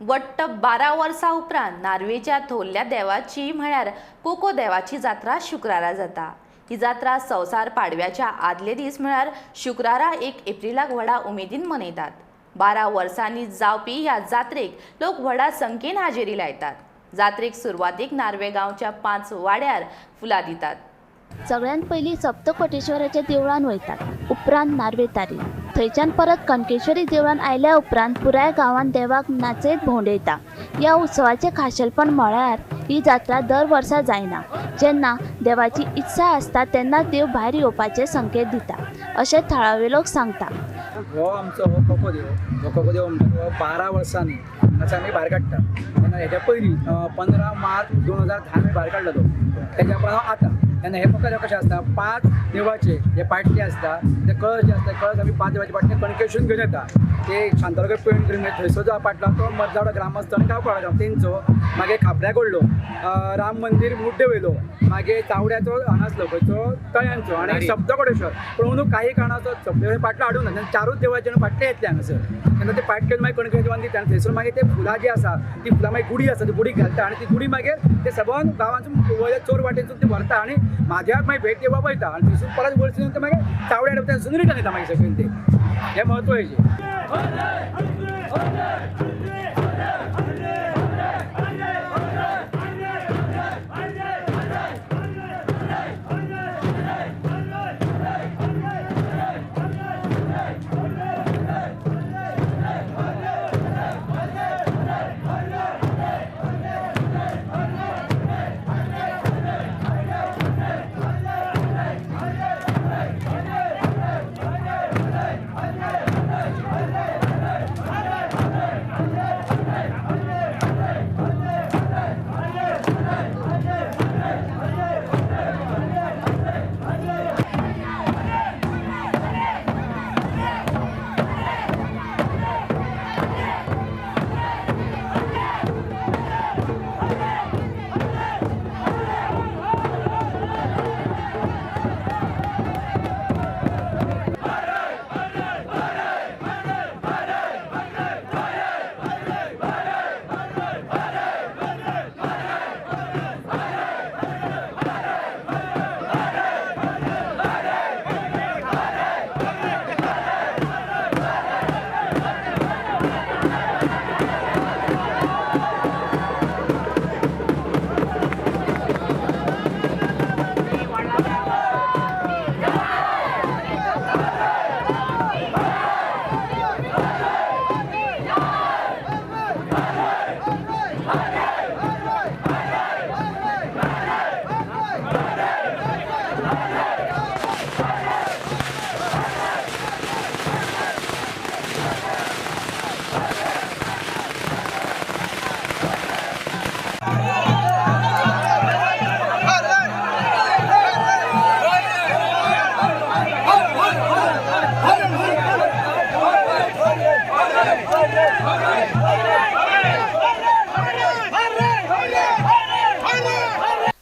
वट्ट 12 वर्सां उपरांत नार्वेच्या थोरल्या देवाची म्हळ्यार कोको देवाची जात्रा शुक्रारा जाता. ही जात्रा संवसार पाडव्याच्या आदले दीस म्हळ्यार शुक्रारा 1 एप्रिलाक व्हडा उमेदीन मनयतात. 12 वर्सांनी जावपी ह्या जात्रेक लोक व्हडा संख्येन हाजेरी लायतात. जात्रेक सुरवातीक नार्वे गांवच्या 5 वाड्यार फुलां दितात. सगळ्यांत पयलीं सप्तकोटेश्वराच्या देवळान वयतात, उपरांत नार्वे तारी, थंयच्यान परत कणकेश्वरी देवळान आयल्या उपरांत पुराय गांवान देवाक नाचयत भोंवडयता. ह्या उत्सवाचें खाशेलपण म्हळ्यार ही जात्रा दर वर्सा जायना. जेन्ना देवाची इत्सा आसता तेन्ना देव भायर येवपाचे संकेत दिता अशें थळावे लोक सांगता. हो आमचो हो कोको देव, हो कोको देव म्हणटा तो 12 वर्सांनी हांगासर आमी भायर काडटा. तेन्ना हेच्या पयलीं 15 मार्च 2010 आमी भायर काडलो तो, तेच्या उपरांत आतां तेन्ना हे कोको देव कशें आसता, 5 देवाचे हे पाटले आसता, ते कळस जे आसता कळस आमी 5 देवाचे पाटले कणकेश्वरून घेवन येता. ते शांतादुर्गा पेंट करून थंयसर जो पाटलो तो मदलावडो ग्रामस्थ आनी गांवकार तेंचो, मागीर खापड्या कडलो राम मंदीर मुड्डे वयलो, मागीर चावड्याचो हांगा आसलो खंयचो तळ्यांचो आनी सप्तकोटेश्वर. पूण अंदू काही कारणाचो सप्तकोटेश्वर पाटलो हाडूंक ना, तेन्ना 4 देवाचे पाटले येतले हांगासर. तेन्ना ते पाटले मागीर कणकेश्वर देवान दिता आनी थंयसर मागीर ते फुलां जी आसा ती फुलां मागीर गुडी आसा ती गुडी घालता आनी ती गुडी मागीर ते सबंद गांवांतून वयल्या चोर वाटेनसून ती व्हरता आनी म्हादेवाक मागीर भेट दिवपाक वयता आनी थंयसून परत वयसून ते मागीर चावड्या थंयसून रिटर्न येता मागीर सगळीं ते. हें म्हत्व हेजें.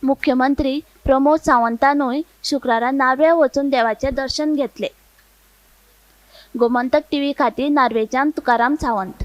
मुख्यमंत्री प्रमोद सावंतानूय शुक्रारा नार्व्या वचून देवाचें दर्शन घेतले. गोमंतक टीव्ही खातीर नार्वेच्यान तुकाराम सावंत.